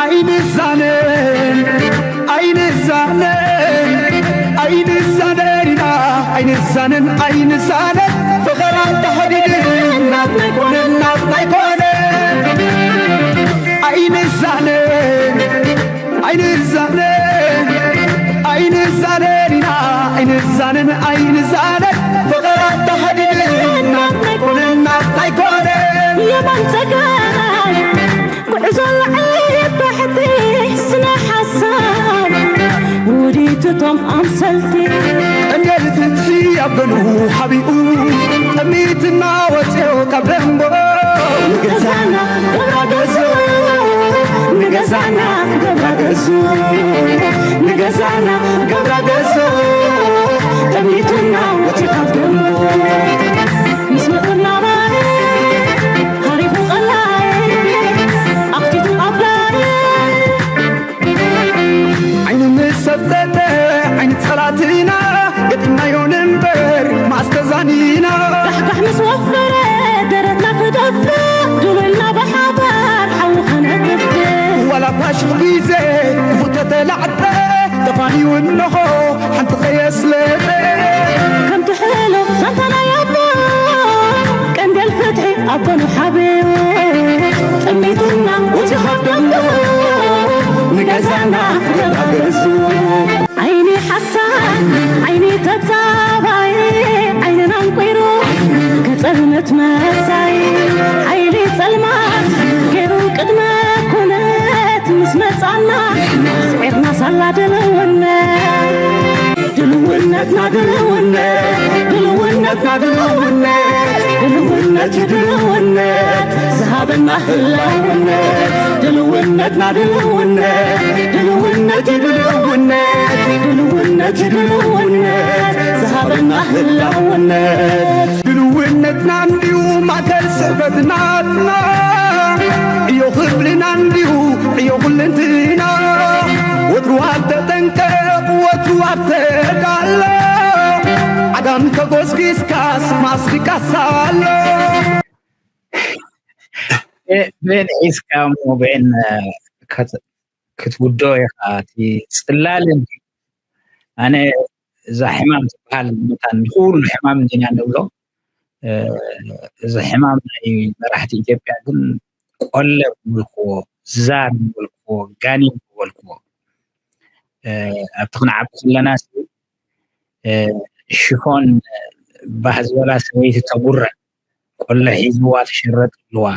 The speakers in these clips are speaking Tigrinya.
ኣይንዛነን ኣይንዛነን ኣይንዛነን ኢና ኣይንዛነን ኣይንዛነን ፍቕራ ተሓዲድን ናትና ኣይኮነን ናትና ኣይኮነን ኣይንዛነን ኣይንዛነን ኣይንዛነን ኢና ኣይንዛነን ኣይንዛነን ፍቕራ ተሓዲድን ናትና ኣይኮነን ናትና ኣይኮነን የማን ጸጋም ጉዕዞ ላዕሊ ታሕቲ ስነ ሓሳብ ውዲትቶም ኣምሰልቲ ቀንደል ፍትሒ ኣብ ገኑ ሓቢኡ ጠሚትና ወፅኦ ካብ ደንቦ ንገዛና ገብራ ገዞ ንገዛና ገብራ ገዞ ንገዛና ገብራ ገዞ ጠሚትና ወፅኦ ካብ ደንቦ ምስ መፅና ባይ ሃሪፉ ቀላይ ኣኽቲቱ ኣፍላይ ዓይኑ ምስ ሰብተተ ዓይኒ ጸላትና ገጢምናዮ ንንበር ማስተዛኒና ዳሕዳሕ ምስ ወፈረ ደረትና ክደፍእ ድሉልና ብሓባር ሓዊ ከነጥፍእ ዋላ ፋሽል ግዜ ክፉት ተተላዕጠ ተፋንዩ እንሆ ሓንቲ ከየስለጠ ከምቲ ሕሉፍ ዛንታና ያቦ ቀንደል ፍትሒ ኣቦኑ ሓብዮ ጠሚትና ወፂኻ ደሞ ንገዛና ገዛ ገዙ ዓይኒ ሓሳድ ዓይኒ ተጻባይ ዓይንና ኣንቂሩ ከጸልመት መጻይ ሓይሊ ጸልማት ገይሩ ቅድመ ኩነት ምስ መጻና ስዒርና ሳላ ድልውነት ድልውነትና ድልውነት ድልውነትና ድልውነት ድልውነት እዩ ድልውነት ዝሃበና ህላውነት ድልውነትና ድልውነት ድልውነት እዩ ድልውነት ድልውነት እዩ ድልውነት ዝሃበና ህላውነት ድልውነትና እንዲዩ ማእከል ስዕበት ናትና ዕዮ ክፍልና እንዲዩ ዕዮ ኩልንትና ወትሩ ኣብ ተጠንቀቕ ወትሩ ኣብ ተዳሎ ዓጋም ተጎስጊስካስ ማስቲካስ ኣሎ ብን ሒዝካ እሞ ብን ክትውዶ ኢኻ እቲ ፅላል ኣነ እዛ ሕማም ትበሃል መታን ንኩሉ ሕማም እንዲና ንብሎ እዚ ሕማም ናይ መራሕቲ ኢትዮጵያ ግን ቆለ ምበልክዎ ዛር ምበልክዎ ጋኒን ምበልክዎ ኣብቲ ክንዓቢ ከለና ሽፎን ባህ ዝበላ ሰበይቲ ተጉርዕ ቆለ ሒዝዋ ተሸረጥ ብልዋ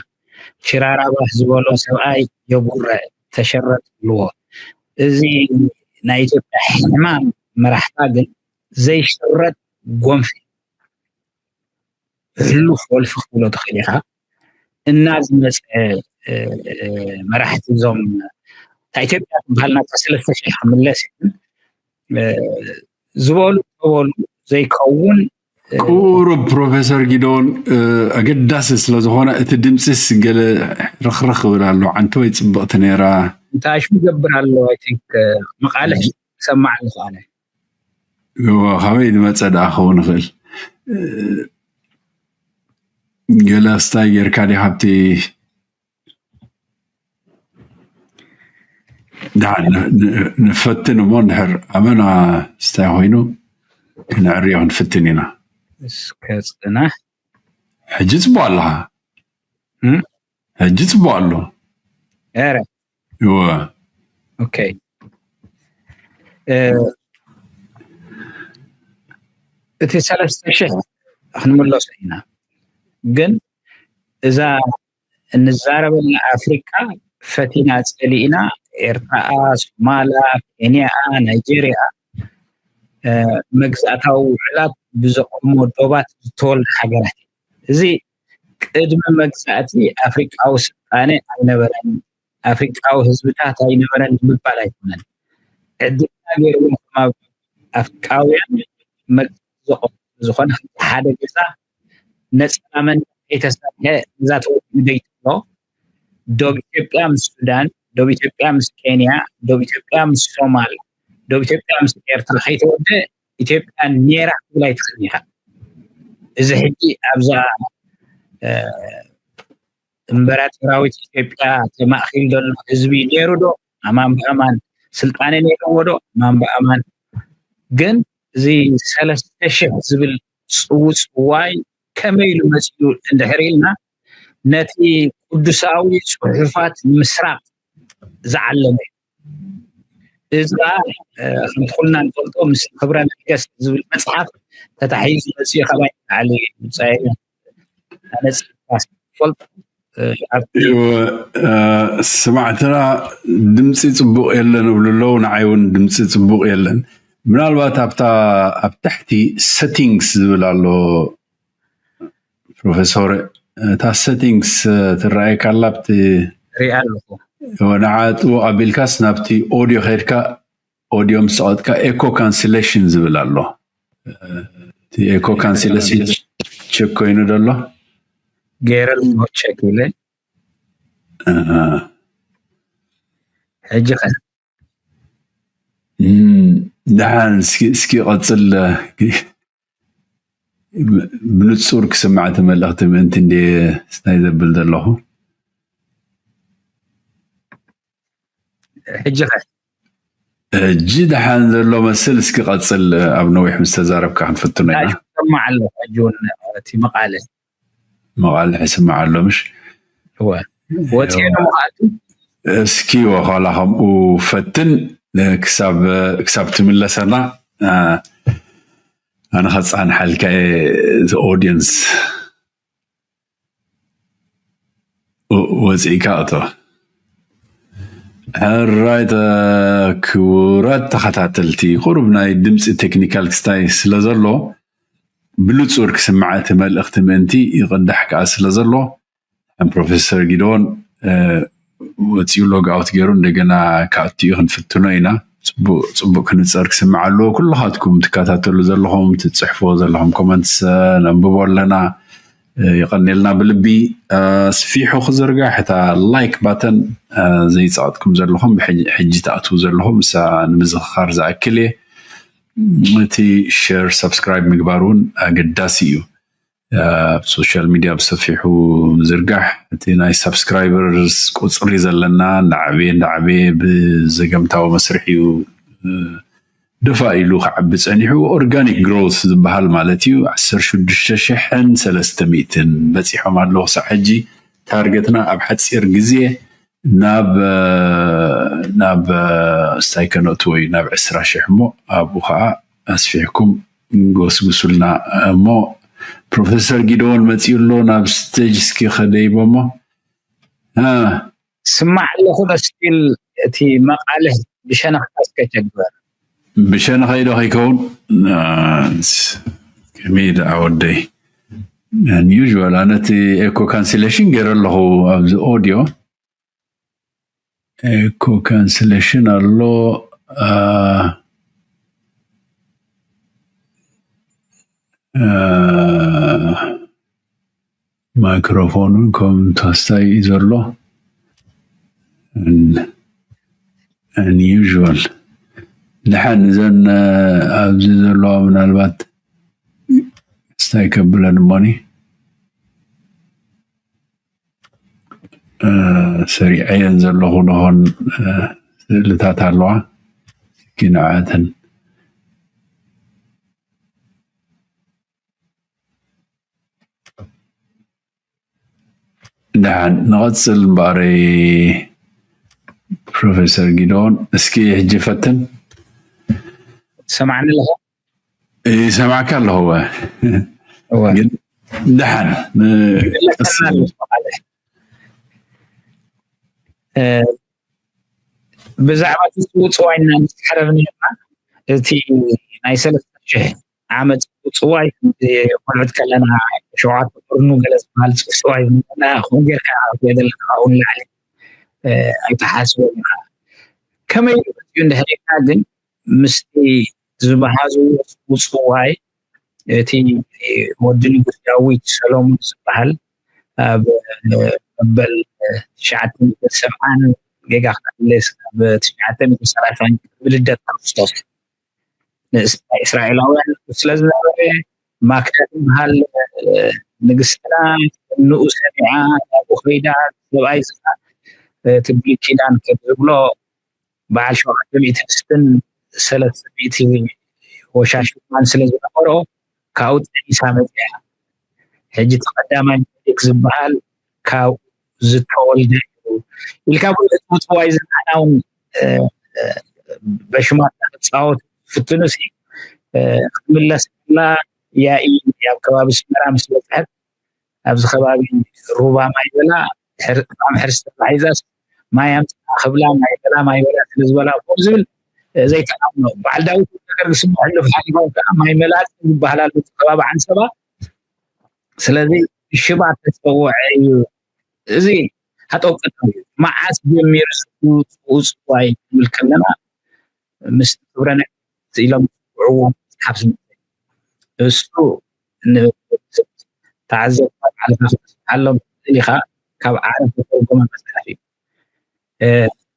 ሽራራ ባህ ዝበሎ ሰብኣይ የጉርዕ ተሸረጥ ብልዎ እዚ ናይ ኢትዮጵያ ሕማም መራሕታ ግን ዘይሽረጥ ጎንፊ ህሉፍ ወልፊ ክትብሎ ትኽእል ኢኻ እና ዝመፀ መራሕቲ እዞም እታ ኢትዮጵያ ትበሃል ናብታ ሰለስተ ሽሕ ክምለስ ግን ዝበሉ ተበሉ ዘይከውን ቁሩብ ፕሮፌሰር ጊዶን ኣገዳሲ ስለዝኾነ እቲ ድምፂስ ገለ ርኽርኽ ይብል ኣሎ ዓንተወይ ፅብቕቲ ነይራ እንታይ ሽም ይገብር ኣሎ I think መቓልሕ ይሰማዕ ኣለኹ ኣነ ካበይ ዝመፀ ደኣ ክኸውን ይኽእል ገለ ስታይ ጌርካ ዲ ካብቲ ንፈትን እሞ እንድሕር ኣመና ስታይ ኮይኑ ክነዕርዮ ክንፍትን ኢና እስከ ፅናሕ ሕጂ ፅቡቅ ኣለኻ ሕጂ ፅቡቅ ኣሎ ኧረ እወ ኦኬ እቲ ሰለስተ ሽሕ ክንምለሶ ኢና ግን እዛ እንዛረበላ ኣፍሪቃ ፈቲና ጸሊእና ኤርትራኣ ሶማላ ኬንያኣ ናይጀርያ መግዛእታዊ ውዕላት ብዘቆሞ ዶባት ዝተወልዳ ሃገራት እዚ ቅድሚ መግዛእቲ ኣፍሪቃዊ ስልጣነ ኣይነበረን ኣፍሪቃዊ ህዝብታት ኣይነበረን ንምባል ኣይኮነን ዕድልና ገይርዎም ከም ኣፍሪቃውያን መግዛእቲ ዘቆሙ ዝኾነ ሓደ ገዛ ነፃ መንነት ከይተሰርሐ እዛ ተወዲኡ ደይትብሎ ዶብ ኢትዮጵያ ምስ ሱዳን ዶብ ኢትዮጵያ ምስ ኬንያ ዶብ ኢትዮጵያ ምስ ሶማል ዶብ ኢትዮጵያ ምስ ኤርትራ ከይተወደ ኢትዮጵያ ኔራ ክትብል ኣይትኽእልን ኢኻ እዚ ሕጂ ኣብዛ እምበራተራዊት ኢትዮጵያ ተማእኪሉ ዘሎ ህዝቢ ነይሩ ዶ? ኣማን ብኣማን ስልጣነ ነይርዎ ዶ? ኣማን ብኣማን ግን እዚ ሰለስተ ሽሕ ዝብል ጽውጽዋይ ከመይ ኢሉ መጺኡ እንድሕር ኢልና ነቲ ቅዱሳዊ ጽሑፋት ንምስራቕ ዝዓለመ እዩ። እዚ ከዓ ከምቲ ኩልና ንፈልጦ ምስ ክብረ ነገስት ዝብል መፅሓፍ ተታሒዙ መፅኡ ካባይ ንላዕሊ ብፃይ ኣነፅካ ፈልጦ ኣብ ስማዕትና ድምፂ ፅቡቕ የለን እብሉ ኣለዉ። ንዓይ እውን ድምፂ ፅቡቕ የለን። ምናልባት ኣብታ ኣብ ታሕቲ ሰቲንግስ ዝብል ኣሎ ፕሮፌሰር፣ እታ ሰቲንግስ ትረኣየካ ኣላ ኣብቲ ሪኣ ኣለኹ። ንዓ ጥቡቕ ኣቢልካስ ናብቲ ኦዲዮ ከድካ ኦዲዮ ምስ ሰቐጥካ ኤኮ ካንስሌሽን ዝብል ኣሎ። እቲ ኤኮ ካንስሌሽን ቸክ ኮይኑ ደሎ ገይረ ኣለኹ ቸክ ኢለ ሕጂ ከ ደሓን እስኪ ቀፅል። ብንፁር ክስማዕ እቲ መልእኽቲ ምእንቲ እንደ ስታይ ዘብል ዘለኹ ሕጂ ከ ሕጂ ደሓን ዘሎ መስል እስኪ ቀፅል። ኣብ ነዊሕ ምስ ተዛረብካ ክንፍትኖ ኢና። ሰማዕ ኣለኹ ሕጂ እውን እቲ መቃለ መቃልሕ ይስማዕ ኣሎ ምሽ ወፂኡ ንምኻኣቱ እስኪ ወኻላ ከምኡ ፈትን ክሳብ ክሳብ ትምለሰና ኣነ ከፃንሓልካ ኦዲየንስ ወፂእካ እቶ ሕራይ ክቡራት ተኸታተልቲ ቁሩብ ናይ ድምፂ ቴክኒካል ክስታይ ስለ ዘሎ ብንፁር ክስማዕ እቲ መልእኽቲ ምእንቲ ይቕዳሕ ከኣ ስለ ዘሎ ከም ፕሮፌሰር ጊዶን ወፂኡ ሎግ ኣውት ገይሩ እንደገና ክኣቱ እዩ ክንፍትኖ ኢና። ፅቡቅ ክንፀር ክስማዕ ኣለዎ። ኩልኻትኩም ትከታተሉ ዘለኹም ትፅሕፍዎ ዘለኹም ኮመንትስ ነንብቦ ኣለና። የቐኔልና ብልቢ ኣስፊሑ ክዝርጋሕ እታ ላይክ ባተን ዘይፀቐጥኩም ዘለኹም ሕጂ ትኣትዉ ዘለኹም እሳ ንምዝኽኻር ዝኣክል እየ። እቲ ሸር ሰብስክራይብ ምግባር እውን ኣገዳሲ እዩ። ኣብ ሶሻል ሚድያ ብሰፊሑ ምዝርጋሕ እቲ ናይ ሳብስክራይበርስ ቁፅሪ ዘለና እንዳዓበየ እንዳዓበየ ብዘገምታዊ መስርሕ እዩ ደፋ ኢሉ ክዓቢ ፀኒሑ። ኦርጋኒክ ግሮውስ ዝበሃል ማለት እዩ። ዓሰርተ ሽዱሽተ ሽሕን ሰለስተ ሚእትን በፂሖም ኣለዉ ክሳብ ሕጂ። ታርገትና ኣብ ሓፂር ግዜ ናብ ናብ ስታይ ከነእትዎ እዩ ናብ ዕስራ ሽሕ እሞ ኣብኡ ከዓ ኣስፊሕኩም ጎስጉሱልና እሞ ፕሮፌሰር ጊደዎን መፂኡ ኣሎ ናብ ስቴጅ እስኪ ከደይቦ እሞ ስማዕ ኣለኹ ዶ ስቲል እቲ መቃልሕ ብሸነኽካ እስከ ቸግበር ብሸነኸይ ዶ ከይከውን ከመይ ደኣ ወደይ ዩል ኣነ እቲ ኤኮ ካንስሌሽን ገይረ ኣለኹ ኣብዚ ኦዲዮ ኤኮ ካንስሌሽን ኣሎ ማይክሮፎኑን ከም ተስታይ እዩ ዘሎ unusual ደሓን እዘን ኣብዚ ዘለዋ ምናልባት ስታይ ከብለን እሞኒ ሰሪዐየን ዘለኹ ንኾን ስእልታት ኣለዋ እስኪ ንዓተን ደሓን ንቐፅል እምበኣረይ ፕሮፌሰር ጊዶን እስኪ ሕጂ ፈትን ሰማዕኒ ኣለኹ ይሰማዕካ ኣለኹ ግን ደሓን ብዛዕባ ትፅውፅዋይ እና ንዝተሓረር ነርና እቲ ናይ ሰለስተ ሽሕ ዓመት ፅውፅዋይ ቆልዑት ከለና ሸውዓተ ቁርኑ ገለ ዝበሃል ፅውፅዋይ ዝነበረና ከምኡ ጌርካ ዘለካ ካብኡ ንላዕሊ ኣይተሓስቦ ኢኻ ከመይ እዩ እንድሕር ኢልና ግን ምስቲ ዝበሃዝዎ ውፅዋይ እቲ ወዲ ንጉስ ዳዊት ሰሎሞን ዝበሃል ኣብ መበል ትሽዓተ ሚእትን ሰብዓን ጌጋ ክመልስ ኣብ ትሽዓተ ሚእትን ሰላሳን ቅድሚ ልደት ክርስቶስ ናይ እስራኤላውያን ስለ ዝነበረ ማክዳ ዝበሃል ንግስትና ንኡ ሰሚዓ ናብኡ ከይዳ፣ ሰብኣይ ዝኣ ትብል ኪዳን ከም ዝብሎ በዓል ሸውዓተ ሚእቲ ድስትን ሰለስተ ሚእቲ ወሻሽማን ስለ ዝነበሮ ካብኡ ጠኒሳ መፅያ። ሕጂ እቲ ቀዳማይ ምኒልክ ዝበሃል ካብኡ ዝተወልደ እዩ ኢልካ ብዙሕ ትውፅዋይ ዝናዕና እውን በሽማት ክፃወት ፍትኑ ሲ ክትምለስ ከላ ያኢ ኣብ ከባቢ ስመራ ምስ በፅሐት ኣብዚ ከባቢ ሩባ ማይ በላ ብጣዕሚ ሕርስ ተባሂዛስ ማይ ኣምፅኣ ክብላ ማይ በላ ማይ በላ ስለ ዝበላ ኮም ዝብል ዘይተኣምኖ በዓል ዳዊት ነገር ዝስምዐሉ ሓሊፋ ከዓ ማይ መላጥ ዝበሃል ኣሎ ከባቢ ዓንሰባ። ስለዚ ሽማ ተፀውዐ እዩ። እዚ ኣጠውቀጠው እዩ። መዓስ ጀሚሩ ጽውጽዋይ ክንብል ከለና ምስ ክብረነ ኢሎም ዝውዕዎ መፅሓፍ ዝመፀ እሱ ተዓዘብካ ሓለፋ ክትስምዓሎም ትኽእል ኢኻ። ካብ ዓረብ ዝተተርጎመ መፅሓፍ እዩ።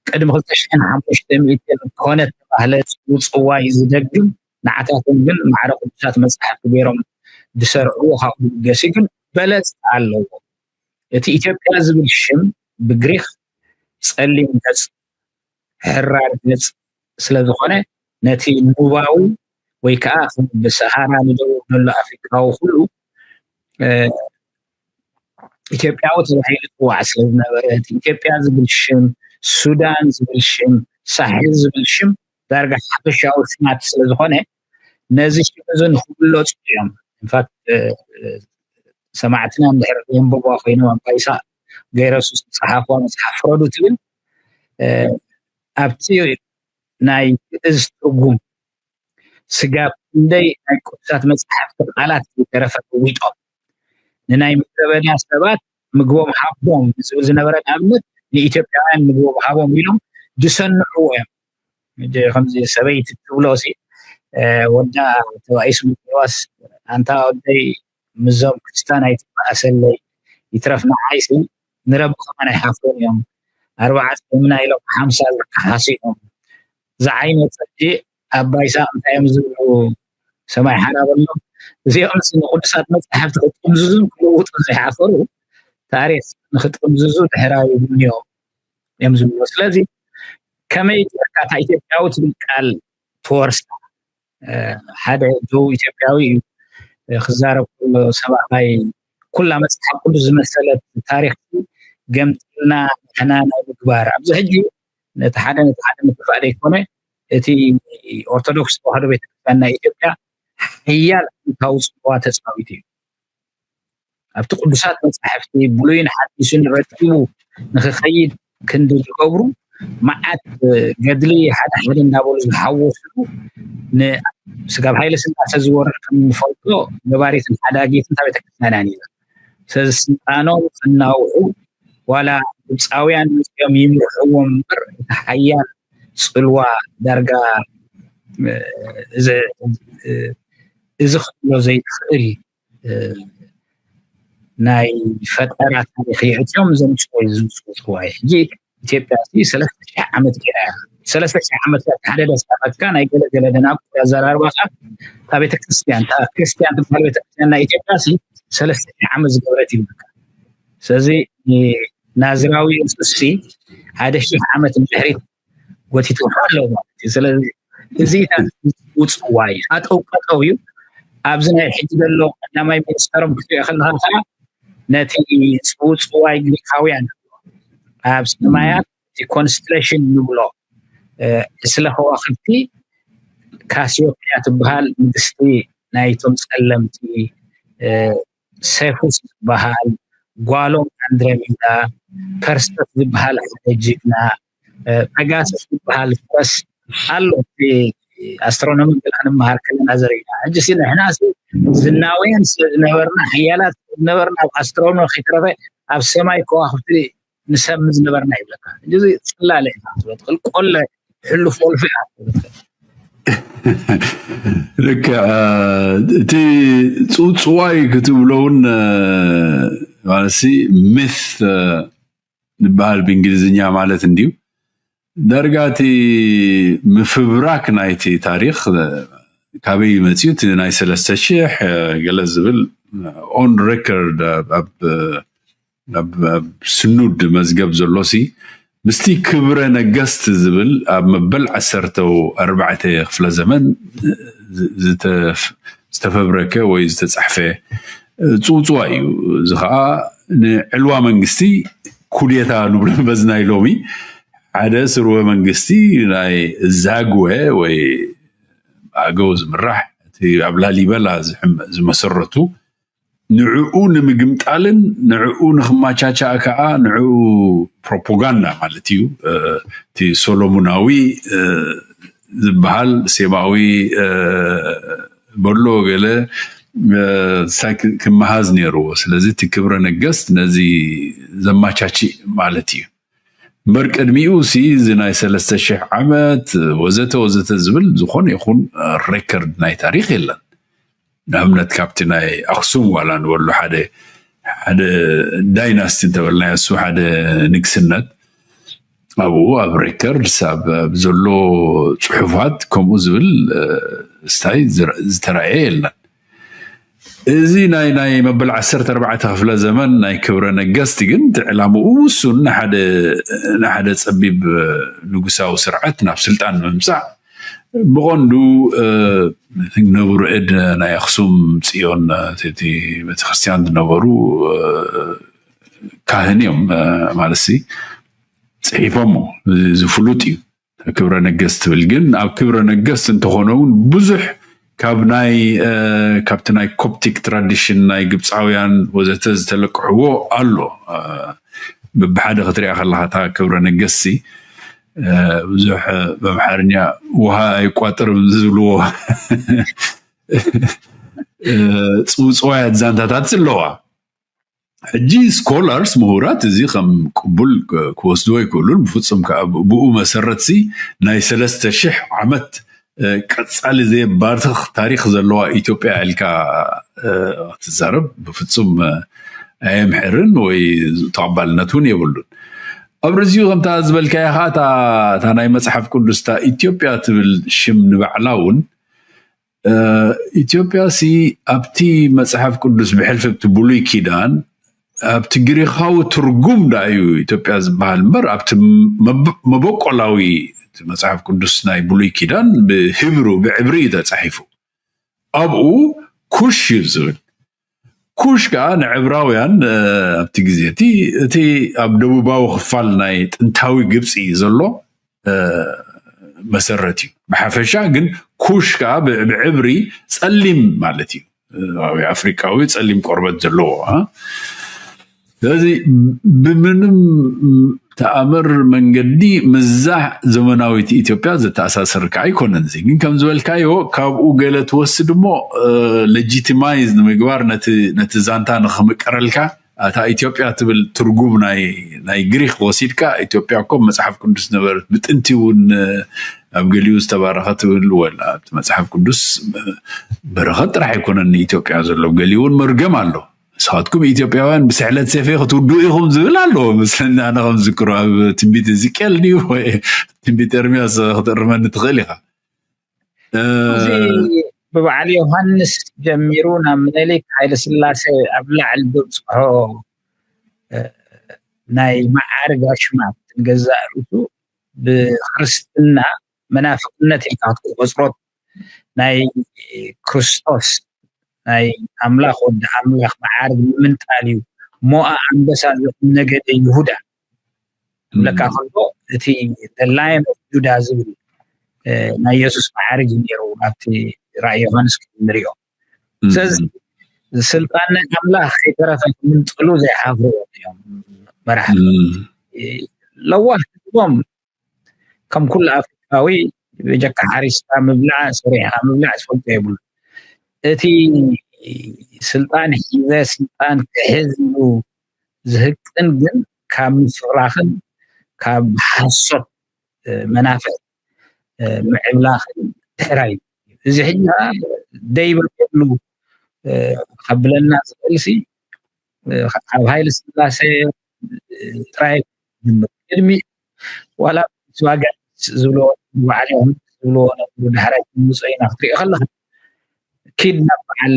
ቅድሚ ክልተ ሽሕን ሓሙሽተ ሚእትን ኮነ ተባህለ ጽውጽዋይ ዝደግም ንዓታቶም ግን ማዕረ ቅዱሳት መጻሕፍቲ ገይሮም ዝሰርዕዎ ካብኡ ዝብገስ እዩ። ግን በለጽ ኣለዎ። እቲ ኢትዮጵያ ዝብል ሽም ብግሪክ ጸሊም ገጽ ሕራር ገጽ ስለ ዝኾነ ነቲ ኑባዊ ወይ ከዓ ከም ብሰሃራ ንደቡብ ዘሎ ኣፍሪቃዊ ኩሉ ኢትዮጵያዊ ተባሂሉ ዝፅዋዕ ስለ ዝነበረ እቲ ኢትዮጵያ ዝብል ሽም ሱዳን ዝብል ሽም ሳሕል ዝብል ሽም ዳርጋ ሓፈሻዊ ሽማት ስለ ዝኾነ ነዚ ሽም እዚ ንክብለፁ እዮም። ኢንፋክት ሰማዕትና እንድሕር የንብቧ ኮይኖም ኣባይሳ ገይረሱ ዝፀሓፍዋ መፅሓፍ ፍረዱ ትብል ኣብቲ ናይ ግእዝ ትርጉም ስጋብ ክንደይ ናይ ቅዱሳት መፅሓፍቲ ቃላት ከይተረፈ ለዊጦም ንናይ ምድረ በዳ ሰባት ምግቦም ሃቦም ዝብል ዝነበረ ንኣብነት ንኢትዮጵያውያን ምግቦም ሃቦም ኢሎም ዝሰንዕዎ እዮም። ከምዚ ሰበይቲ ትብሎ ሲ ወዳ ተባኢሱ ምቅዋስ ኣንታ ወደይ ምዞም ክስታን ኣይትበኣሰለይ ይትረፍ ንዓይሲ ንረቢ ከማን ኣይሓፍሮም እዮም ኣርባዓ ጸምና ኢሎም ሓምሳ ዝከሓሱ እዮም ዝዓይነ ጸጂ ኣባይ ሳቕ እንታይ እዮም ዝብሉ ሰማይ ሓራ በሎም እዚኦም ንቅዱሳት መፅሓፍቲ ክጥምዝዙን ክልውጡን ዘይሓፈሩ ታሪክ ንክጥምዝዙ ድሕራዊ ይብሉ እዮም እዮም ዝብሉ ስለዚ ከመይ ጌርካ እታ ኢትዮጵያዊ ትብል ቃል ትወርሳ ሓደ ደቡብ ኢትዮጵያዊ እዩ ክዛረብ ከሎ ሰብኣይ ኩላ መፅሓፍ ቅዱስ ዝመሰለት ታሪክ ገምጥልና ንሕና ናይ ምግባር ኣብዚ ሕጂ ነቲ ሓደ ነቲ ሓደ ምትፋእ ዘይኮነ እቲ ኦርቶዶክስ ተዋህዶ ቤተክርስትያን ናይ ኢትዮጵያ ሓያል ኣሉታዊ ፅልዋ ተፃዊቱ እዩ። ኣብቲ ቅዱሳት መፃሕፍቲ ብሉይን ሓዲሱን ረጢቡ ንክኸይድ ክንዲ ዝገብሩ መዓት ገድሊ ሓደ ሓደ እንዳበሉ ዝሓወስሉ ስጋብ ሃይለ ስላሰ ዝወርድ ከም እንፈልጦ ገባሪትን ሓዳጊትን እታ ቤተክርስትያን እያ ነይራ። ስለዚ ስልጣኖም ከናውሑ ዋላ ግብፃውያን መፅኦም ይምርሕዎም እምበር እቲ ሓያል ፅልዋ ዳርጋ እዚ ክብሎ ዘይትኽእል ናይ ፈጠራ ታሪክ የእትዮም ዘምፅዎ ዝውፅውፅዋ እዩ ሕጂ ኢትዮጵያ ሰለስተ ሺሕ ዓመት ገይራ እያ። ሰለስተ ሺሕ ዓመት ሓደ ደስታካ ናይ ገለገለ ደናቁር ኣዘራርባካ እታ ቤተክርስትያን እታ ክርስትያን ትበሃል ቤተክርስትያን ናይ ኢትዮጵያ ሰለስተ ሺሕ ዓመት ዝገበረት ይብለካ። ስለዚ ናዝራዊ የሱስ ሓደ ሺሕ ዓመት ንድሕሪት ጎቲትዎ ኣለዉ ማለት እዩ። ስለዚ እዚታት ውፅዋ እዩ ኣጠውቀጠው እዩ። ኣብዚ ናይ ሕጂ ዘሎ ቀዳማይ ሚኒስተሮም ክትሪኦ ከለካ ከዓ ነቲ ፅውፅዋይ ግሪካውያን ኣብ ሰማያት እቲ ኮንስትሌሽን ንብሎ ዕስለ ከዋክብቲ ካሲዮፕያ ትበሃል ንግስቲ ናይቶም ፀለምቲ ሴፉስ ዝበሃል ጓሎም ኣንድረሚዳ ፐርሰት ዝበሃል ሓደ ጅግና ፐጋሰስ ዝበሃል ፈረስ ኣሎ። ኣስትሮኖሚ ገለ ክንመሃር ከለና ዘርእና ሕጂ ሲ ንሕና ሲ ዝናውያን ስለ ዝነበርና ሓያላት ዝነበርና ኣብ ኣስትሮኖ ከይተረፈ ኣብ ሰማይ ከዋክብቲ ንሰም ዝነበርና ይብለካ። እዚ ፅላለ ኢኻ ክትብል ትኽእል፣ ቆለ ሕሉፍ ወልፊ ኢኻ ክትብል ትኽእል። ልክዕ እቲ ፅውፅዋይ ክትብሎ እውን ማለት ሲ ሚት ዝበሃል ብእንግሊዝኛ ማለት እንድዩ። ዳርጋ እቲ ምፍብራክ ናይቲ ታሪክ ካበይ መፅዩ እቲ ናይ ሰለስተ ሽሕ ገለ ዝብል on record ኣብ ኣብ ስኑድ መዝገብ ዘሎ ሲ ምስቲ ክብረ ነገስት ዝብል ኣብ መበል ዓሰርተው ኣርባዕተ ክፍለ ዘመን ዝተፈብረከ ወይ ዝተፃሕፈ ፅውፅዋ እዩ። እዚ ከዓ ንዕልዋ መንግስቲ ኩዴታ ንብሎ በዚ ናይ ሎሚ ሓደ ስርወ መንግስቲ ናይ ዛግወ ወይ ኣገው ዝምራሕ እቲ ኣብ ላሊበላ ዝመሰረቱ ንዕኡ ንምግምጣልን ንዕኡ ንክማቻቻእ ከዓ ንዕኡ ፕሮፓጋንዳ ማለት እዩ። እቲ ሶሎሙናዊ ዝበሃል ሴማዊ በሎ ገለ ክመሃዝ ነይርዎ። ስለዚ እቲ ክብረ ነገስት ነዚ ዘማቻችእ ማለት እዩ። እምበር ቅድሚኡ ሲ እዚ ናይ ሰለስተ ሽሕ ዓመት ወዘተ ወዘተ ዝብል ዝኾነ ይኹን ሬከርድ ናይ ታሪክ የለን። ንኣብነት ካብቲ ናይ ኣክሱም ዋላ ንበሉ ሓደ ሓደ ዳይናስቲ እንተበልናዮ እሱ ሓደ ንግስነት ኣብኡ ኣብ ሬከርድስ ኣብ ዘሎ ፅሑፋት ከምኡ ዝብል ስታይ ዝተረኣየ የለን። እዚ ናይ ናይ መበል ዓሰርተ ኣርባዕተ ክፍለ ዘመን ናይ ክብረ ነገስቲ ግን እቲ ዕላምኡ ውሱን ንሓደ ንሓደ ፀቢብ ንጉሳዊ ስርዓት ናብ ስልጣን ንምምፃእ ብቐንዱ ነብሩ እድ ናይ ኣክሱም ፅዮን እቲ ቤተክርስትያን ዝነበሩ ካህን እዮም ማለት ሲ ፅሒፎሞ ዝፍሉጥ እዩ። ክብረ ነገስት ትብል ግን ኣብ ክብረ ነገስት እንተኾነ እውን ብዙሕ ካብ ናይ ካብቲ ናይ ኮፕቲክ ትራዲሽን ናይ ግብፃውያን ወዘተ ዝተለቅሕዎ ኣሎ። ብብሓደ ክትሪኣ ከለካ እታ ክብረ ነገስቲ ብዙሕ በምሓርኛ ውሃ ኣይቋጥርም ዝብልዎ ፅውፅዋያት ዛንታታት ኣለዋ። ሕጂ ስኮላርስ ምሁራት እዚ ከም ቅቡል ክወስድዎ ኣይክእሉን። ብፍፁም ብኡ መሰረት ሲ ናይ ሰለስተ ሽሕ ዓመት ቀፃሊ ዘየባትኽ ታሪክ ዘለዋ ኢትዮጵያ ኢልካ ክትዛረብ ብፍፁም ኣየምሕርን ወይ ተቐባልነት እውን የብሉን። ኣብ ርዚኡ ከምታ ዝበልካዮ ከዓ እታ ናይ መፅሓፍ ቅዱስ እታ ኢትዮጵያ ትብል ሽም ንባዕላ እውን ኢትዮጵያ ሲ ኣብቲ መፅሓፍ ቅዱስ ብሕልፊ ኣብቲ ብሉይ ኪዳን ኣብቲ ግሪካዊ ትርጉም ዳ እዩ ኢትዮጵያ ዝበሃል እምበር ኣብቲ መበቆላዊ መፅሓፍ ቅዱስ ናይ ብሉይ ኪዳን ብሂብሩ ብዕብሪ እዩ ተፃሒፉ። ኣብኡ ኩሽ እዩ ዝብል። ኩሽ ከዓ ንዕብራውያን ኣብቲ ግዜ እቲ እቲ ኣብ ደቡባዊ ክፋል ናይ ጥንታዊ ግብፂ ዘሎ መሰረት እዩ። ብሓፈሻ ግን ኩሽ ከዓ ብዕብሪ ፀሊም ማለት እዩ። ኣፍሪቃዊ ፀሊም ቆርበት ዘለዎ። ስለዚ ብምንም ተኣምር መንገዲ ምዛ ዘመናዊት ኢትዮጵያ ዘተኣሳስር ከዓ ኣይኮነን። እዚ ግን ከም ዝበልካዮ ካብኡ ገለ ትወስድ እሞ ሌጂቲማይዝ ንምግባር ነቲ ዛንታ ንክምቀረልካ እታ ኢትዮጵያ ትብል ትርጉም ናይ ግሪክ ወሲድካ ኢትዮጵያ እኮ መፅሓፍ ቅዱስ ነበረት ብጥንቲ እውን ኣብ ገሊኡ ዝተባረኸ ትብል ወላ ኣብቲ መፅሓፍ ቅዱስ በረኸት ጥራሕ ኣይኮነን ንኢትዮጵያ ዘሎ ገሊኡ እውን መርገም ኣሎ። ንስኻትኩም ኢትዮጵያውያን ብስሕለት ሴፌ ክትውድኡ ኢኹም ዝብል ኣለዎ መስለኒ ኣነ ከም ዝክሮ ኣብ ትንቢት እዝቅኤል ድዩ ወይ ትንቢት ኤርሚያስ ክትእርመኒ ትኽእል ኢኻ። እዚ ብበዓል ዮሃንስ ጀሚሩ ናብ ምኒልክ ሃይለ ስላሴ ኣብ ላዕሊ ዘብፅሖ ናይ መዓርግ ኣሽማት ንገዛእ ርእሱ ብክርስትና መናፍቅነት ኢልካ ክትቆፅሮ ናይ ክርስቶስ ናይ ኣምላኽ ወዲ ኣምላኽ መዓርግ ንምንጣል እዩ። ሞኣ ኣንበሳ ዘእም ነገደ ይሁዳ ክብለካ ከሎ እቲ ላይን ኦፍ ጁዳ ዝብል ናይ የሱስ መዓርግ እዩ ነይሩ ኣብቲ ራእይ ዮሃንስ ክንሪኦ። ስለዚ ስልጣን ናይ ኣምላኽ ከይተረፈ ክምንጥሉ ዘይሓፍሩ እዮም መራሕቲ። ለዋህ ህዝቦም ከም ኩሉ ኣፍሪካዊ በጀካ ሓሪስካ ምብላዕ ሰሪሕካ ምብላዕ ዝፈልጦ የብሉ። እቲ ስልጣን ሒዘ ስልጣን ክሕዝ ኢሉ ዝህቅን ግን ካብ ምፍራኽን ካብ ሓሶት መናፍዕ ምዕብላኽን ድሕራይ እዚ ሕጂ ደይበሉ ከብለና ዝኽእል ሲ ኣብ ሃይለ ስላሴ ጥራይ ቅድሚ ዋላ ስዋጋ ዝብልዎ በዓል ዝብልዎ ነበሩ ዳሕራይ ክምፅኦ ኢና ክትሪኦ ከለካ ኪድ ናብ በዓል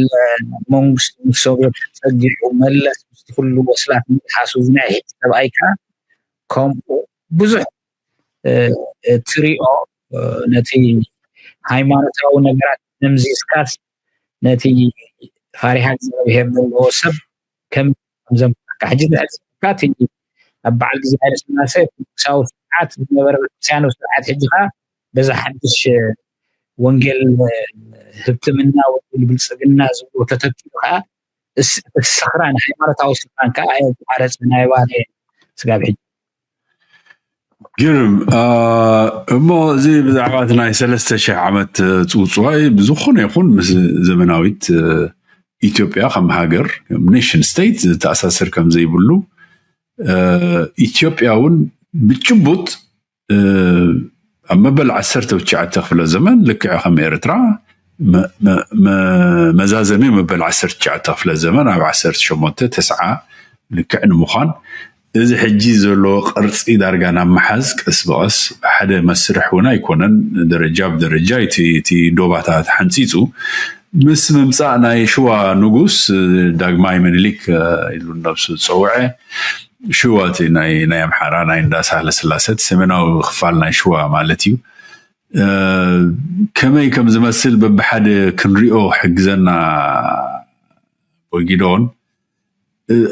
መንግስቱ ምስ ሶቪየት ተጸጊዑ፣ መለስ ምስቲ ኩሉ ወስላት ምጥሓሱ፣ እዚ ናይ ሕጂ ሰብኣይ ከኣ ከምኡ ብዙሕ ትሪኦ። ነቲ ሃይማኖታዊ ነገራት ምምዚዝካስ ነቲ ፈሪሃ እግዚኣብሄር ዘለዎ ሰብ ከም ዘምካ ሕጂ ዝሕዝካ እቲ ኣብ በዓል ግዜ ሃይለ ስላሴ ንጉሳዊ ስርዓት ዝነበረ ቤተክርስትያናዊ ስርዓት ሕጂ ከኣ በዛ ሓድሽ ወንጌል ህብትምና ወንጌል ብልጽግና ዝብሎ ተተኪኡ ከኣ ስኽራን ሃይማኖታዊ ስኽራን ከኣ ኣየቋረጸ ናይ ባሌ ስጋብ ሕጂ። ግርም እሞ እዚ ብዛዕባ እቲ ናይ ሰለስተ ሽሕ ዓመት ፅውፅዋይ ብዝኾነ ይኹን ምስ ዘመናዊት ኢትዮጵያ ከም ሃገር ኔሽን ስቴት ዝተኣሳሰር ከም ዘይብሉ ኢትዮጵያ እውን ብጭቡጥ ኣብ መበል ዓሰርተ ትሽዓተ ክፍለ ዘመን ልክዕ ከም ኤርትራ መዛዘሚ መበል ዓሰርተ ትሽዓተ ክፍለ ዘመን ኣብ ዓሰርተ ሸሞንተ ተስዓ ልክዕ ንምዃን እዚ ሕጂ ዘሎ ቅርፂ ዳርጋ ናብ ምሓዝ ቀስ ብቐስ ሓደ መስርሕ እውን ኣይኮነን። ደረጃ ብደረጃ እቲ ዶባታት ሓንፂፁ ምስ ምምፃእ ናይ ሽዋ ንጉስ ዳግማይ ምኒልክ ኢሉ ነብሱ ዝፀውዐ ሽዋ እቲ ናይ ኣምሓራ ናይ እንዳ ሳህለ ስላሰ እቲ ሰሜናዊ ክፋል ናይ ሽዋ ማለት እዩ። ከመይ ከም ዝመስል በብሓደ ክንሪኦ ክሕግዘና ወጊዶን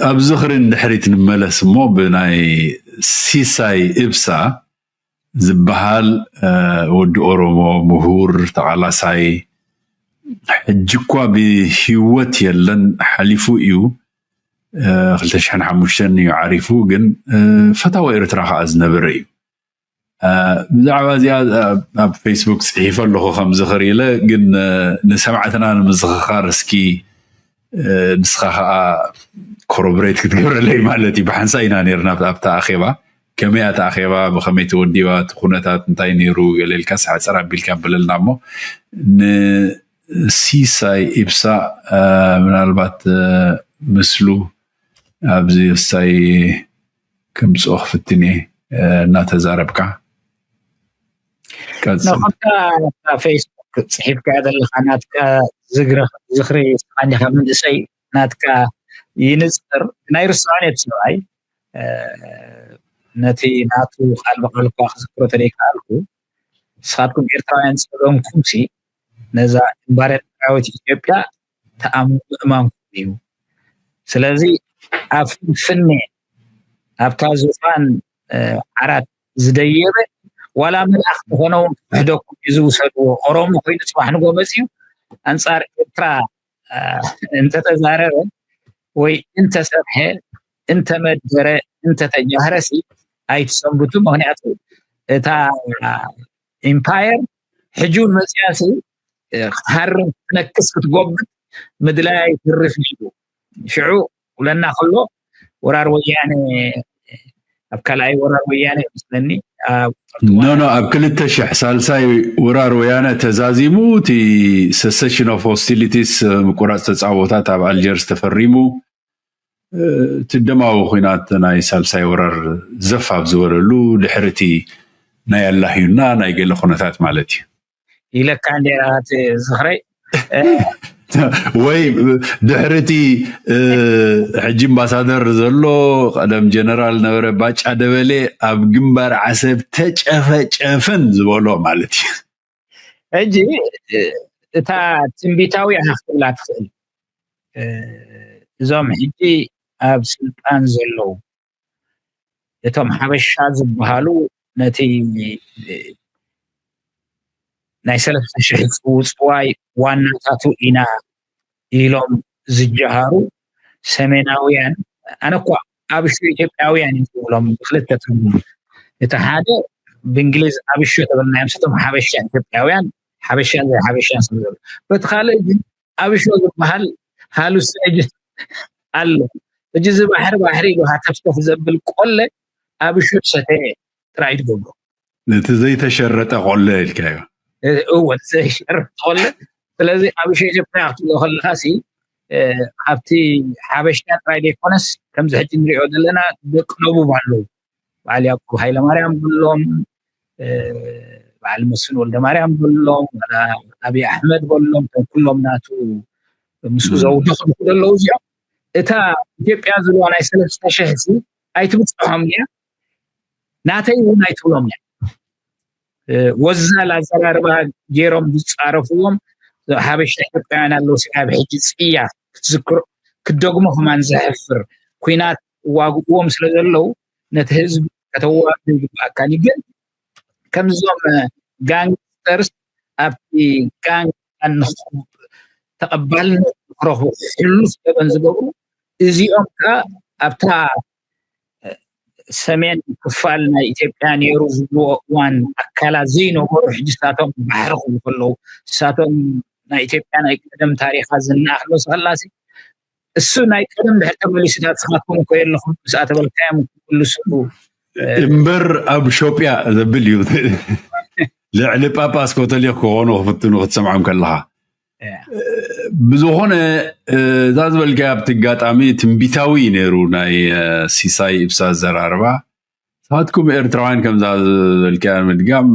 ኣብ ዝኽሪ ንድሕሪት ንመለስ እሞ ብናይ ሲሳይ እብሳ ዝበሃል ወዲ ኦሮሞ ምሁር ተቓላሳይ ሕጂ እኳ ብሂወት የለን ሓሊፉ እዩ። ክልተ ሽሕን ሓሙሽተን እዩ ዓሪፉ ግን ፈታዊ ኤርትራ ከዓ ዝነበረ እዩ። ብዛዕባ እዚኣ ኣብ ፌስቡክ ፅሒፈ ኣለኹ ከም ዝኽሪ ኢለ ግን ንሰማዕትና ንምዝኽኻር እስኪ ንስኻ ከዓ ኮሮብሬት ክትገብረለይ ማለት እዩ። ብሓንሳ ኢና ነርና ኣብታ ኣኼባ ከመይ እያ ተኣኼባ ብኸመይ ተወዲባ እቲ ኩነታት እንታይ ነይሩ ገለ ኢልካ ሓፀር ኣቢልካ በለልና እሞ ንሲሳይ ኢብሳ ምናልባት ምስሉ ኣብዚ ወሳይ ከምፅኦ ክፍትን እየ እናተዛረብካ ነኸምታ ፌስቡክ ፅሒፍካ ዘለካ ናትካ ዝኽሪ ስኻኒካ መንእሰይ ናትካ ይንፅር ናይ ርስዖን የት ሰብኣይ ነቲ ናቱ ቃል ብቃል እኳ ክዝክሮ ተደይከኣልኩ ንስኻትኩም ኤርትራውያን ፀገምኩም ሲ ነዛ እምባርያ ሰራዊት ኢትዮጵያ ተኣምኑ ምእማንኩም እዩ። ስለዚ ኣብ ፍንፍኔ ኣብታ ዙፋን ዓራት ዝደየበ ዋላ መልኣኽ ዝኾነ እውን ክሕደኩም እዩ ዝውሰድዎ። ኦሮሞ ኮይኑ ፅባሕ ንጎ መፅዩ ኣንፃር ኤርትራ እንተተዛረበ ወይ እንተሰርሐ እንተመደረ እንተተጃህረ ሲ ኣይትሰንብቱ። ምክንያቱ እታ ኢምፓየር ሕጂ እውን መፅያ ሲ ክትሃርም ክትነክስ ክትጎብጥ ምድላይ ኣይትርፍ እዩ። ሽዑ ውለና ከሎ ወራር ወያነ ኣብ ካልኣይ ወራር ወያነ ይመስለኒ ኖ ኖ ኣብ ክልተ ሽሕ ሳልሳይ ወራር ወያነ ተዛዚሙ እቲ cessation of hostilities ምቁራፅ ተፃቦታት ኣብ ኣልጀርስ ተፈሪሙ እቲ ደማዊ ኩናት ናይ ሳልሳይ ወራር ዘፍ ኣብ ዝበለሉ ድሕሪ እቲ ናይ ኣላህዩና ናይ ገለ ኩነታት ማለት እዩ። ኢለካ እንዴ እቲ ዝኽረይ ወይ ድሕሪ እቲ ሕጂ ኣምባሳደር ዘሎ ቀደም ጀነራል ነበረ ባጫ ደበሌ ኣብ ግንባር ዓሰብ ተጨፈጨፍን ዝበሎ ማለት እዩ። ሕጂ እታ ትንቢታዊ ኢኻ ክትብላ ትኽእል። እዞም ሕጂ ኣብ ስልጣን ዘለዉ እቶም ሓበሻ ዝበሃሉ ነቲ ናይ ሰለስተ ሽሕ ፅውፅዋይ ዋናታቱ ኢና ኢሎም ዝጀሃሩ ሰሜናውያን ኣነ እኳ ኣብሹ ኢትዮጵያውያን እዩ ዝብሎም ብክልተ ትርጉም እቲ ሓደ ብእንግሊዝ ኣብሾ ተበልናዮም ስቶም ሓበሻ ኢትዮጵያውያን ሓበሻን ዘይሓበሻን ስለ ዘሎ በቲ ካልእ ግን ኣብሾ ዝበሃል ሃሉሲኖጅን ኣሎ። ሕጂ እዚ ባሕሪ ባሕሪ ኢሉ ሃተፍተፍ ዘብል ቆለ ኣብሾ ዝሰተየ ጥራይ ትገብሮ። ነቲ ዘይተሸረጠ ቆለ ኢልካዮ። እወ ዘይሸረጥ ቆለ። ስለዚ ኣብሾ ኢትዮጵያ ክትብሎ ከለኻ ሲ ኣብቲ ሓበሻ ጥራይ ዘይኮነስ ከምዚ ሕጂ ንሪኦ ዘለና ደቂ ደቡብ ኣለዉ። በዓል ያዕቆብ ሃይለማርያም ብሎም በዓል መስፍን ወልደ ማርያም በሎም፣ ዋላ ኣብይ ኣሕመድ በሎም፣ እቶም ኩሎም ናቱ ምስኡ ዘውደኽድኹ ዘለዉ እዚኦም፣ እታ ኢትዮጵያ ዝብልዋ ናይ ሰለስተ ሽሕ ሲ ኣይትብፅሖም እያ፣ ናተይ እውን ኣይትብሎም እያ። ወዛል ኣዘራርባ ገይሮም ዝፃረፍዎም ሓበሻ ኢትዮጵያውያን ኣለዉ። ስጋብ ሕጂ ፅያ ክትዝክሮ ክትደግሞ ከማን ዘሕፍር ኩናት ዋግእዎም ስለ ዘለዉ ነቲ ህዝቢ ከተዋግእ ይግባእካኒ። ግን ከምዞም ጋንግስተርስ ኣብቲ ጋንግ ተቐባልነት ንክረኽቡ ሕሉፍ ገበን ዝገብሩ እዚኦም ከዓ ኣብታ ሰሜን ክፋል ናይ ኢትዮጵያ ነይሩ ዝብልዎ እዋን ኣካላት ዘይነበሩ ሕጂ ንሳቶም ባሕሪ ክብሉ ከለዉ ንሳቶም ናይ ኢትዮጵያ ናይ ቀደም ታሪኻ ዝና ክመስ ከላሲ እሱ ናይ ቀደም ድሕር ተመሊሱ ዳ ንስኻትኩም እኮ የለኹም ምስ ኣተበልካዮም ክምልስሉ እምበር ኣብ ኢትዮጵያ ዘብል እዩ። ልዕሊ ጳጳስ ኮተሊክ ክኾኑ ክፍትኑ ክትሰምዖም ከለኻ ብዝኾነ እዛ ዝበልካያ ኣብቲ ኣጋጣሚ ትንቢታዊ እዩ ነይሩ ናይ ሲሳይ ኢብሳ ኣዘራርባ። ንስኻትኩም ኤርትራውያን ከምዛ ዝበልካያ ንምድጋም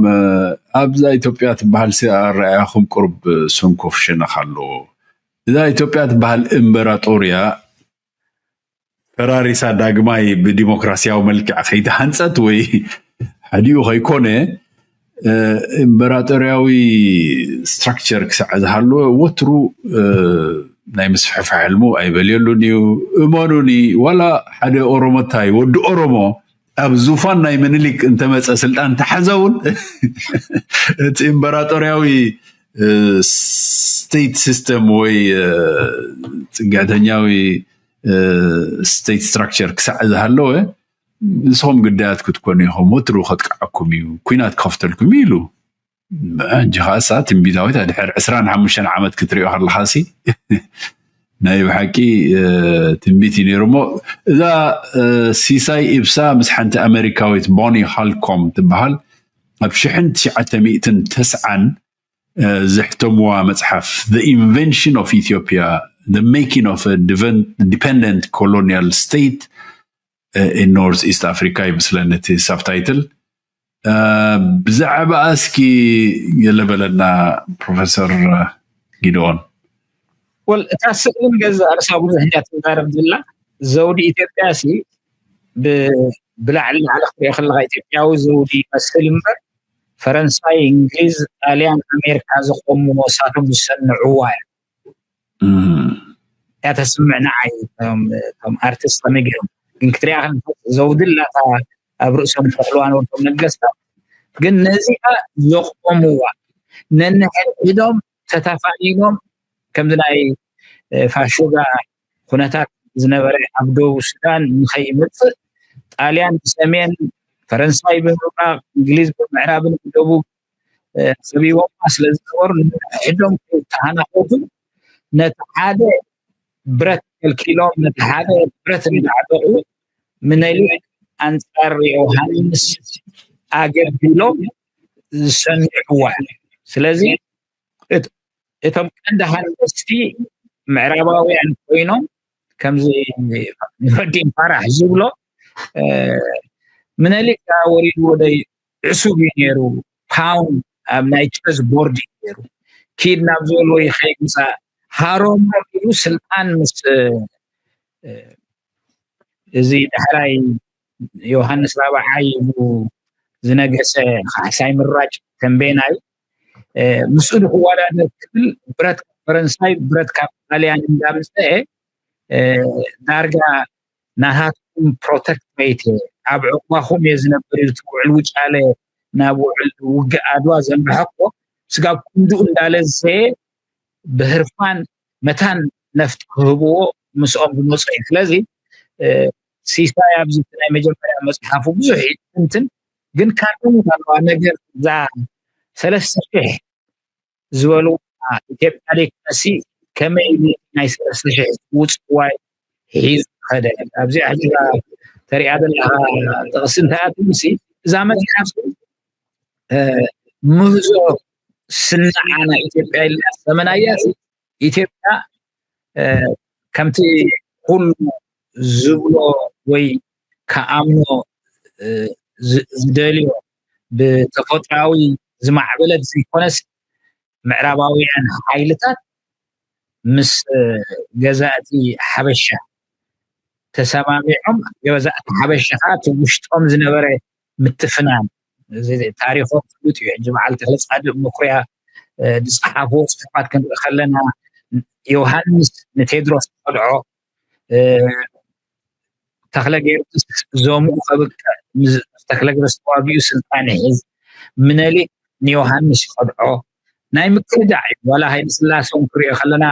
ኣብዛ ኢትዮጵያ ትበሃል ኣረኣያኹም ቁሩብ ሰንኮፍ ሸነኽ ኣለዎ። እዛ ኢትዮጵያ ትበሃል እምበራጦርያ ፈራሪሳ ዳግማይ ብዲሞክራሲያዊ መልክዕ ከይተሃንፀት ወይ ሓዲኡ ከይኮነ እምበራጦርያዊ ስትራክቸር ክሳዕ ዝሃለወ ወትሩ ናይ ምስፍሕፋሕ ሕልሙ ኣይበልየሉን እዩ። እመኑኒ ዋላ ሓደ ኦሮሞታይ ወዲ ኦሮሞ ኣብ ዙፋን ናይ ምኒልክ እንተመፀ ስልጣን ተሓዘ እውን እቲ እምበራጦርያዊ ስቴት ሲስተም ወይ ፅግዕተኛዊ ስቴት ስትራክቸር ክሳዕ ዝሃለወ ንስኹም ግዳያት ክትኮኑ ኢኹም፣ ወትሩ ከጥቅዓኩም እዩ፣ ኩናት ክኸፍተልኩም እዩ ኢሉ። ሕጂ ከዓ እሳ ትንቢታዊት ድሕር ዕስራን ሓሙሽተን ዓመት ክትሪኦ ከለኻ ሲ ናይ ብሓቂ ትንቢት እዩ ነይሩ። እሞ እዛ ሲሳይ ኢብሳ ምስ ሓንቲ ኣሜሪካዊት ቦኒ ሃልኮም ትበሃል ኣብ ሽሕን ትሽዓተ ሚእትን ተስዓን ዘሕተምዋ መፅሓፍ The Invention of Ethiopia, The Making of a Dependent Colonial State in North East Africa ይመስለኒ እቲ ሳብታይትል። ብዛዕባኣ እስኪ ገለ በለና ፕሮፌሰር ጊድኦን። ወል እታ ስእሊ ንገዛ ርእሳ ብዙሕ እንዳ ትዛረብ ዘላ ዘውዲ ኢትዮጵያ ሲ ብላዕሊ ላዕሊ ክትሪኦ ከለካ ኢትዮጵያዊ ዘውዲ ይመስል እምበር ፈረንሳይ፣ እንግሊዝ፣ ጣልያን፣ ኣሜሪካ ዝቆምዎ እሳቶም ዝሰንዕዋ እያ። እያ ተስምዕ ንዓይ እቶም ኣርቲስት ከመይ ገይሮም ግን ክትሪኣ ከለካ ዘውዲ ኣላታ ኣብ ርእሶም ዝሕልዋ ነበርቶም ነገስታት ግን ነዚኣ ዘቆምዋ ነንሕድሕዶም ተተፋኒኖም ከምዚ ናይ ፋሹጋ ኩነታት ዝነበረ ኣብ ደቡብ ሱዳን ንኸይምፅእ ጣልያን ብሰሜን ፈረንሳይ ብምብራቕ እንግሊዝ ብምዕራብን ብደቡብ ከቢቦማ ስለ ዝነበሩ ንሕዶም ተሃናኾቱ ነቲ ሓደ ብረት ከልኪሎም ነቲ ሓደ ብረት እንዳዕጠቑ ምነሊክ ኣንፃር ዮሃንስ ኣገቢሎም ዝሰንዕዋ ስለዚ እቶም ቀንዲ ሃንደስቲ ምዕራባውያን ኮይኖም ከምዚ ኑረዲን ፋራሕ ዝብሎ ምነሊክ ወሪድዎ ደይ ዕሱብ እዩ ነይሩ። ፓውንድ ኣብ ናይ ቸዝ ቦርድ እዩ ነይሩ። ኪድ ናብ ዝበልዎ ይኸይድ ምሳ ሃሮሞ ኢሉ ስልጣን ምስ እዚ ዳሕራይ ዮሃንስ ራብዓይ ኢሉ ዝነገሰ ካሕሳይ ምራጭ ተንቤናይ ምስኡ ንክወዳደር ክብል ብረት ካብ ፈረንሳይ ብረት ካብ ጣልያን እንዳምፀአ ዳርጋ ናታትኩም ፕሮቴክትሬት እየ ኣብ ዕቁባኹም እየ ዝነብር እዩ ውዕል ውጫለ ናብ ውዕል ውግእ ኣድዋ ዘምርሐኮ ስጋብ ክንድኡ እንዳለዘየ ብህርፋን መታን ነፍቲ ክህብዎ ምስኦም ዝመፁ እዩ ስለዚ ሲሳይ ኣብዚ ናይ መጀመርያ መፅሓፉ ብዙሕ ይትንትን ግን ካርተነት ኣለዋ ነገር እዛ ሰለስተ ሽሕ ዝበልዋ ኢትዮጵያ ዴክመሲ ከመይ ኢሉ ናይ ሰለስተ ሽሕ ውፅዋይ ሒዙ ከደ ኣብዚኣ ሕጂ ተሪኣ ዘለካ ጥቕሲ እንታይ ኣትምሲ እዛ መፅሓፍ ምህዞ ስንዓ ናይ ኢትዮጵያ ኢልና ሰመናያ ኢትዮጵያ ከምቲ ኩሉ ዝብሎ ወይ ከኣምኖ ዝደልዮ ብተፈጥራዊ ዝማዕበለት ዘይኮነስ ምዕራባውያን ሓይልታት ምስ ገዛእቲ ሓበሻ ተሰማሚዖም ገዛእቲ ሓበሻ ከዓ እቲ ውሽጦም ዝነበረ ምትፍናን ታሪኮም ፍሉጥ እዩ። ሕጂ በዓል ተክለ ፃድቅ መኩርያ ዝፀሓፍዎ ፅሑፋት ክንርኢ ከለና ዮሃንስ ንቴድሮስ ዝኸድዖ ተክለ ጊዮርጊስ ዞምኡ ከብቅዕ ተክለ ጊዮርጊስ ተዋጊኡ ስልጣን ይሕዝ ምነሊክ ንዮሃንስ ይኸድዖ ናይ ምክርዳዕ እዩ። ዋላ ሃይለ ስላሰ እውን ክሪኦ ከለና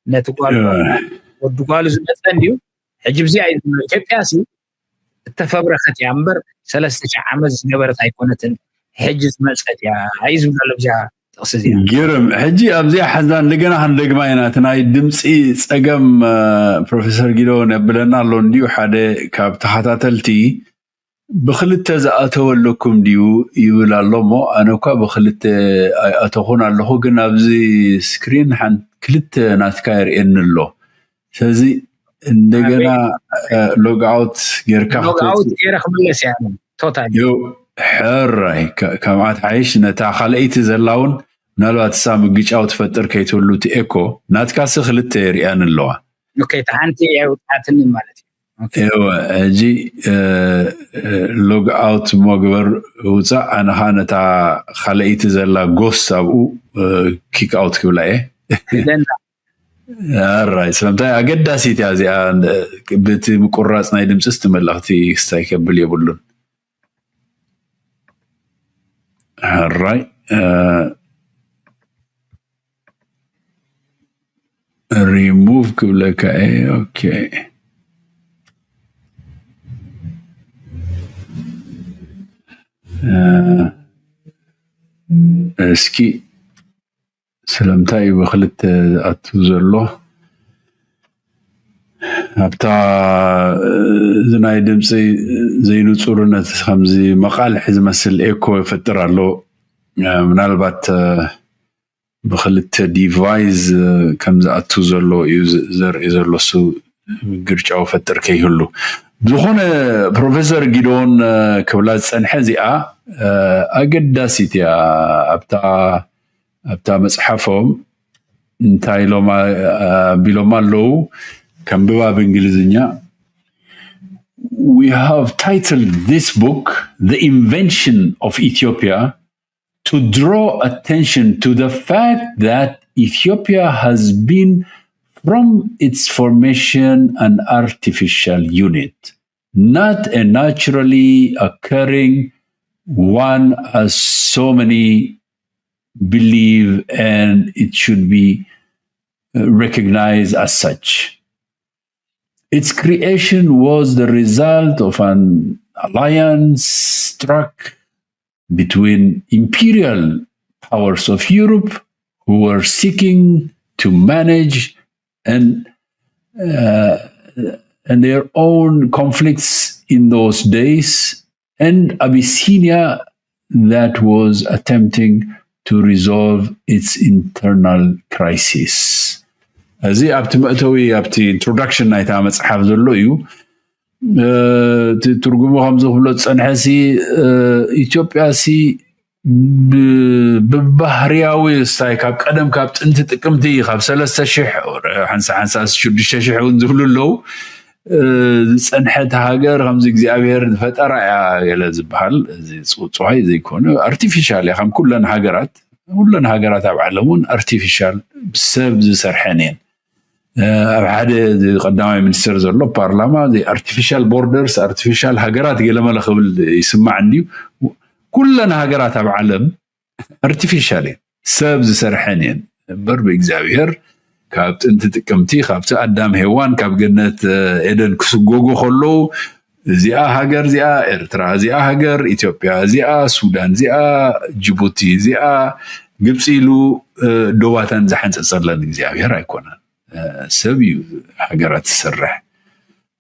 ነቲ ጓል ወዲ ጓሉ ዝመፀ እንድዩ። ሕጂ ብዚኣ እዩ ኢትዮጵያ ሲ እተፈብረኸት እያ እምበር ሰለስተ ሺሕ ዓመት ዝገበረት ኣይኮነትን። ሕጂ ዝመፀት እያ እዩ ዝብለሉ ብዚኣ ጥቕሲ እዚኣ። ግርም። ሕጂ ኣብዚኣ ሓዛ እንደገና ክንደግማ ኢና። እቲ ናይ ድምፂ ፀገም ፕሮፌሰር ጊደዎን የብለና ኣሎ እንድዩ። ሓደ ካብ ተኸታተልቲ ብክልተ ዝኣተወ ኣለኩም ድዩ ይብል ኣሎ እሞ ኣነ እኳ ብክልተ ኣይኣተኹን ኣለኹ፣ ግን ኣብዚ ስክሪን ሓንቲ ክልተ ናትካ የርእየኒ ኣሎ። ስለዚ እንደገና ሎግ ኣውት ጌርካ ሎግ ኣውት ገይረ ክምለስ እያ ቶታል። ሕራይ ከምኣ ትሓይሽ። ነታ ካልኣይቲ ዘላ እውን ምናልባት እሳ ምግጫው ትፈጥር ከይትህሉ እቲ ኤኮ። ናትካሲ ክልተ የርእያን ኣለዋ። ኦኬ፣ እቲ ሓንቲ እያ ውፅኣትኒ ማለት እዩ። እወ፣ ሕጂ ሎግ ኣውት እሞ ግበር ውፃእ። ኣነ ኸዓ ነታ ካልኣይቲ ዘላ ጎስት ኣብኡ ኪክ ኣውት ክብላ እየ። ኣራይ ስለምንታይ ኣገዳሲት እያ እዚኣ። ብቲ ምቁራፅ ናይ ድምፅስ እቲ መልእኽቲ ክስታይ ከብል የብሉን። ኣራይ ሪሙቭ ክብለካ እየ። ኦኬ እስኪ ስለምንታይ እዩ ብክልተ ዝኣቱ ዘሎ? ኣብታ እዚ ናይ ድምፂ ዘይንፁርነት ከምዚ መቓልሒ ዝመስል ኤኮ ይፈጥር ኣሎ። ምናልባት ብክልተ ዲቫይስ ከም ዝኣቱ ዘሎ እዩ ዘርኢ ዘሎ እሱ ግርጫው ፈጥር ከይህሉ። ብዝኾነ ፕሮፌሰር ጊዶን ክብላ ዝፀንሐ እዚኣ ኣገዳሲት እያ። ኣብታ ኣብታ መፅሓፎም እንታይ ኢሎም ኣቢሎም ኣለዉ? ከንብባ ብእንግሊዝኛ። We have titled this book The Invention of Ethiopia to draw attention to the fact that Ethiopia has been from its formation an artificial unit, not a naturally occurring one as so many believe, and it should be uh, recognized as such. Its creation was the result of an alliance struck between imperial powers of Europe who were seeking to manage and uh, and their own conflicts in those days, and Abyssinia that was attempting to resolve its internal crisis. እዚ ኣብቲ መእተዊ ኣብቲ ኢንትሮዳክሽን ናይታ መፅሓፍ ዘሎ እዩ። ትርጉሙ ከምዚ ክብሎ ዝፀንሐ ሲ ኢትዮጵያ ሲ ብባህርያዊ ስታይ ካብ ቀደም ካብ ጥንቲ ጥቅምቲ ካብ ሰለስተ ሽሕ ሓንሳ ሓንሳ ሽዱሽተ ሽሕ እውን ዝብሉ ኣለዉ። ዝፀንሐት ሃገር ከምዚ እግዚኣብሔር ዝፈጠራ እያ ገለ ዝበሃል እዚ ፅውፅዋይ ዘይኮነ ኣርቲፊሻል እያ። ከም ኩለን ሃገራት ኩለን ሃገራት ኣብ ዓለም እውን ኣርቲፊሻል ሰብ ዝሰርሐን እየን። ኣብ ሓደ ቀዳማይ ሚኒስትር ዘሎ ፓርላማ ኣርቲፊሻል ቦርደርስ ኣርቲፊሻል ሃገራት ገለመለ ክብል ይስማዕ እንድዩ። ኩለን ሃገራት ኣብ ዓለም ኣርቲፊሻል እየን ሰብ ዝሰርሐን እየን እምበር ብእግዚኣብሔር ካብ ጥንቲ ጥቅምቲ ካብቲ ኣዳም ሄዋን ካብ ገነት ኤደን ክስጎጉ ከለዉ እዚኣ ሃገር እዚኣ ኤርትራ እዚኣ ሃገር ኢትዮጵያ እዚኣ ሱዳን እዚኣ ጅቡቲ እዚኣ ግብፂ ኢሉ ዶባተን ዝሓንፀፀለን እግዚኣብሔር ኣይኮነን። ሰብ እዩ ሃገራት ዝሰርሕ።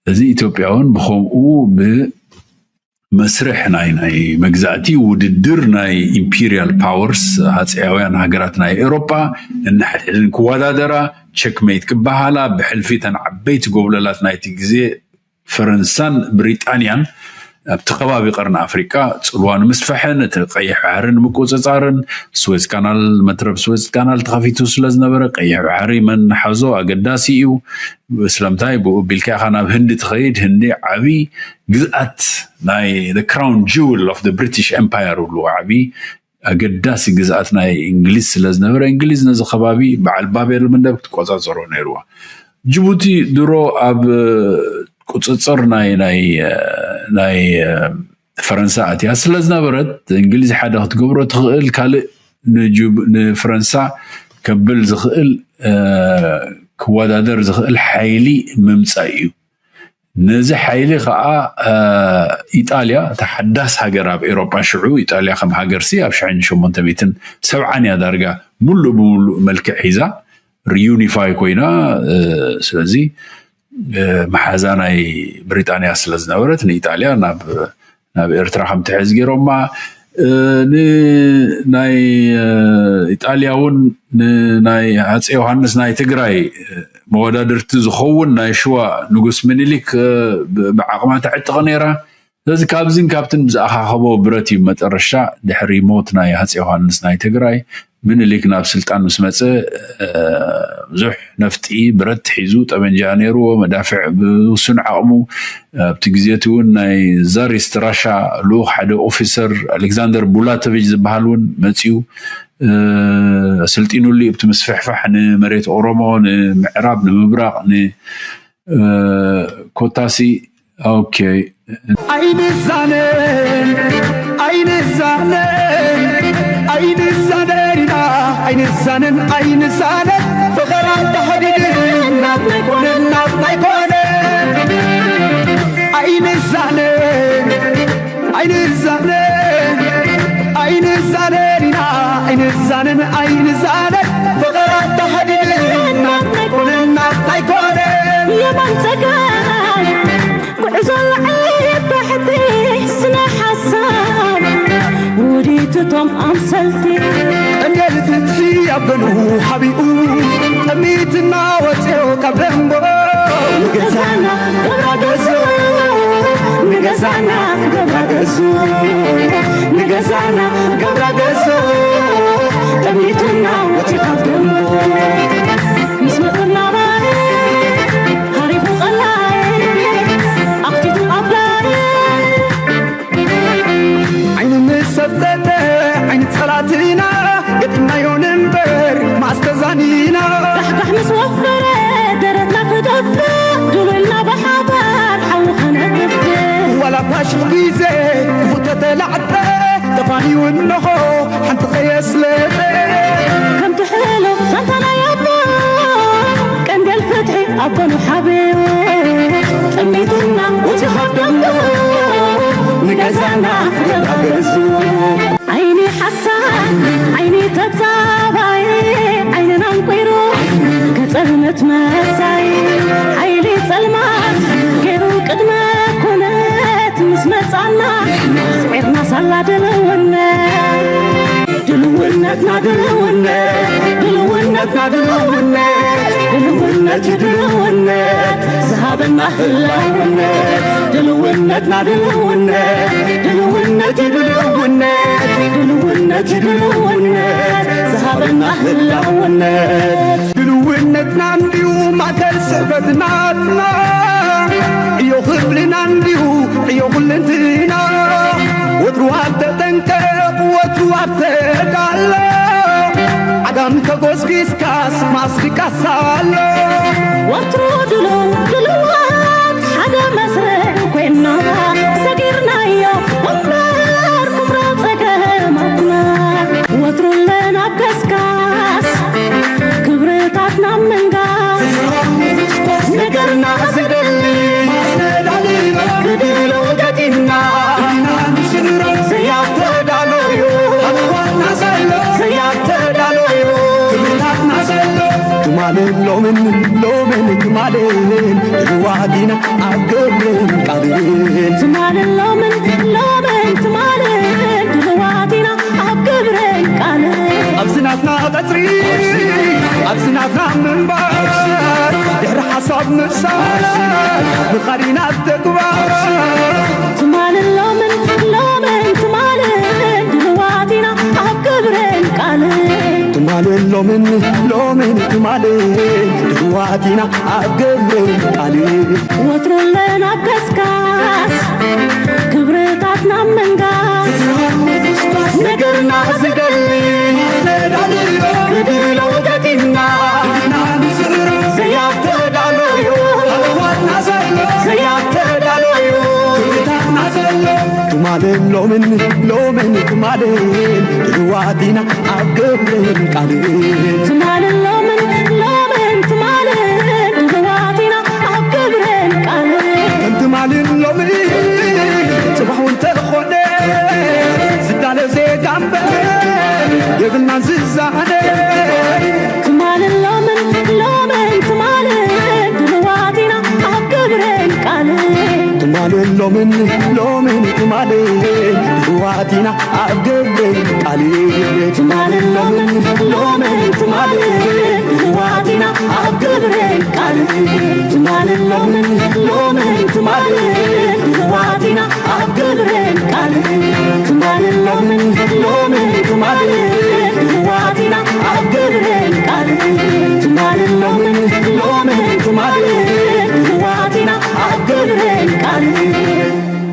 እዚ ኢትዮጵያ እውን ብከምኡ ብመስርሕ ናይ ናይ መግዛእቲ ውድድር ናይ ኢምፒሪያል ፓወርስ ሃፀያውያን ሃገራት ናይ ኤውሮጳ ነንሓድሕደን ክወዳደራ ቸክሜት ክበሃላ ብሕልፊ ተን ዓበይቲ ጎብለላት ናይቲ ግዜ ፈረንሳን ብሪጣንያን ኣብቲ ከባቢ ቀርኒ ኣፍሪቃ ጽልዋ ንምስፋሕን እቲ ቀይሕ ባሕሪ ንምቁጽጻርን፣ ስዌዝ ካናል፣ መትረብ ስዌዝ ካናል ተኸፊቱ ስለ ዝነበረ፣ ቀይሕ ባሕሪ መን ሓዞ ኣገዳሲ እዩ። ስለምንታይ ብኡ ቢልካ ኢኻ ናብ ህንዲ ትኸይድ። ህንዲ ዓቢ ግዝኣት፣ ናይ ክራውን ጅውል ኦፍ ብሪቲሽ ኤምፓየር ብልዎ፣ ዓቢ ኣገዳሲ ግዝኣት ናይ እንግሊዝ ስለ ዝነበረ፣ እንግሊዝ ነዚ ከባቢ በዓል ባብ ኤልመንደብ ክትቆጻጸሮ ነይርዋ። ጅቡቲ ድሮ ኣብ ቁጽጽር ናይ ናይ ናይ ፈረንሳ ኣትያ ስለ ዝነበረት፣ እንግሊዝ ሓደ ክትገብሮ ትኽእል፣ ካልእ ንጅብ- ንፈረንሳ ከብል ዝኽእል፣ ክወዳደር ዝኽእል ሓይሊ ምምጻእ እዩ። ነዚ ሓይሊ ከዓ ኢጣልያ፣ እታ ሓዳስ ሃገር ኣብ ኤውሮጳ ሽዑ፣ ኢጣልያ ከም ሃገርሲ ኣብ ሽሕን ሸሞንተ ሚእትን ሰብዓን እያ ዳርጋ ሙሉእ ብሙሉእ መልክዕ ሒዛ፣ ሪዩኒፋይ ኮይና። ስለዚ መሓዛ ናይ ብሪጣንያ ስለ ዝነበረት፣ ንኢጣልያ ናብ ናብ ኤርትራ ከም ትሕዝ ገይሮማ። እ፣ ን- ናይ እ፣ ኢጣልያ እውን ንናይ ሃፀይ ዮሃንስ ናይ ትግራይ እ፣ መወዳድርቲ ዝኸውን ናይ ሽዋ ንጉስ ምኒልክ እ፣ ብ- ብዓቕማ ተዕጥቕ ነይራ። ስለዚ ካብዚን ካብትን ብዝኣኻኸቦ ብረት እዩ መጠረሻ ድሕሪ ሞት ናይ ሃፀይ ዮሃንስ ናይ ትግራይ ምኒልክ ናብ ስልጣን ምስ መፀ፣ እ፣ ብዙሕ ነፍጢ ብረት ሒዙ፣ ጠበንጃ ነይርዎ፣ መዳፍዕ ብውሱን ዓቕሙ። ኣብቲ ግዜ እቲ እውን ናይ ዛሪስት ራሻ ልኡኽ ሓደ ኦፊሰር ኣሌክዛንደር ቡላቶቪች ዝበሃል እውን መፂኡ፣ እ፣ ኣሰልጢኑሉ። ኣብቲ ምስፍሕፋሕ ንመሬት ኦሮሞ፣ ንምዕራብ፣ ንምብራቕ፣ ን እ፣ ኮታሲ። ኦኬ። ኣይንዛነን ኣይንዛነን ኣይንዛነን ኢና ኣይንዛነን ኣይንዛነን ፍቕር ኣተሓዲድን ናትና ኣይኮነን ናትና ኣይኮነን ኣይንዛነን ኣይንዛነን ኣይንዛነን ኢና ኣይንዛነን ኣይንዛነን ፍቕር ኣተሓዲድን ናትና ኣይኮነን ናትና ኣይኮነን የማን ጸጋም ጉዕዞ ላዕሊ ታሕቲ ስነ ሓሳብ ውዲት እቶም ኣምሰልቲ ቀንዴል ፍትሒ ኣብ ገንኡ ሓቢኡ ጠሚትና ወፅዮ ካብ ደንጎ ንገዛና ገብራ ገዙ ንገዛና ገብራ ገዙ ንገዛና ገብራ ገዙ ጠሚትና ወፂዮ ካብ ደንጎ ምስ መፅና ባይ ሃሪፉ ቀላይ ኣኽቲቱ ኣፍላይ ዓይኒ ምስ ሰብተተ ዓይኒ ፀላትና ገጢምናዮ ንንበር ማስተዛኒና ካሕካሕ ምስ ወፈረ ደረትና ክደፍእ ድብልና ብሓባር ሓዊ ከነጥፍእ ዋላ እኳ ሽሕ ግዜ ክፉእ ተተላዕጠ ተፋንዩ እንሆ ሓንቲ ከየስለጠ ከምቲ ሕሉፍ ዛንታ ናይ ኣቦ ቀንዴል ፍትሒ ኣቦኑ ሓቢሩ ጠሚትና ውፂ ካብ ደንጎ ንገዛና ገባገዙ ዓይኒ ሓሳድ ዓይኒ ተጻባይ ዓይንና ኣንቂሩ ከጸልምት መጻይ ሓይሊ ጸልማት ገይሩ ቅድመ ኩነት ምስ መጻና ስዒርና ሳላ ድልውነት ድልውነትና ድልውነት ድልውነትና ድልውነት ድልውነት እዩ ድልውነት ዝሃበና ህላውነት ድልውነትና ድልውነት ድልውነት እዩ ድልውነት ድልውነት እዩ ድልውነት ዝሃበና ህላውነት ድልውነትና እንዲሁ ማእከል ስዕበትናትና ዕዮ ክፍልና እንዲሁ ዕዮ ኩልንትና ወትሩ ኣብ ተጠንቀቕ ወትሩ ኣብ ተዳሎ ዓጋም ተጎስጊስካስ ማስሪቃስ ኣሎ ወትሩ ድሉው ድልዋት ሓደ መስርዕ ኮይና ሰጊርናዮ እምበር ኩምራ ጸገማትና ወትሩ ኣለና ኣብ ገስጋስ ክብርታትና ምንጋስ ነገርና ዝደሊ ብድሎ ገጢምና ዘያተዳሎዩ ዘያተዳሎዩ ትማልን ሎምን ሎምን ትማልን ድልዋት ኢና ኣብ ግብርን ቃልን ትማልን ሎምን ሎምን ትማልን ድልዋት ኢና ኣብ ግብርን ቃልን ኣብዚ ናትና ቀጽሪ ኣብዚ ናትና ምንባር ድሕሪ ሓሳብ ምፍሳር ምኻድ ኢና ኣብ ተግባር ትማልን ሎምን ሎምን ትማልን ድዋቲና ኣብ ግብርን ቃልን ወትሮለን ኣብ ቀስቃስ ክብርታትና ምንጋስ ነገርና ዝገልጽ ክብሪ ለውጠቲና ዘያተዳለዩ ዘያተዳለዩ ትማልን ሎምን ሎምን ትማልን ድዋቲና ኣብ ግብርን ቃልን ትማልን ሎምን ሎምን ትማልን ድዋቲና ኣብ ግብርን ቃልን ትማልን ሎምን ጽባሕ እውን ተኾነ ዝዳለ ዜጋ እምበር የብልናን ዝዛነ ትማልን ሎምን ሎምን ትማልን ድዋቲና ኣብ ግብርን ቃልን ትማልን ሎምን ሎምን ትማልን ድዋቲና ኣብ ግብርን ቃልን ትማልን ሎምን ሎምን ትማልን ድዋቲና ኣብ ግብርን ቃልን ትማልን ሎምን ሎምን ትማልን ድዋቲና ኣብ ግብርን ቃልን ትማልን ሎምን ሎምን ትማልን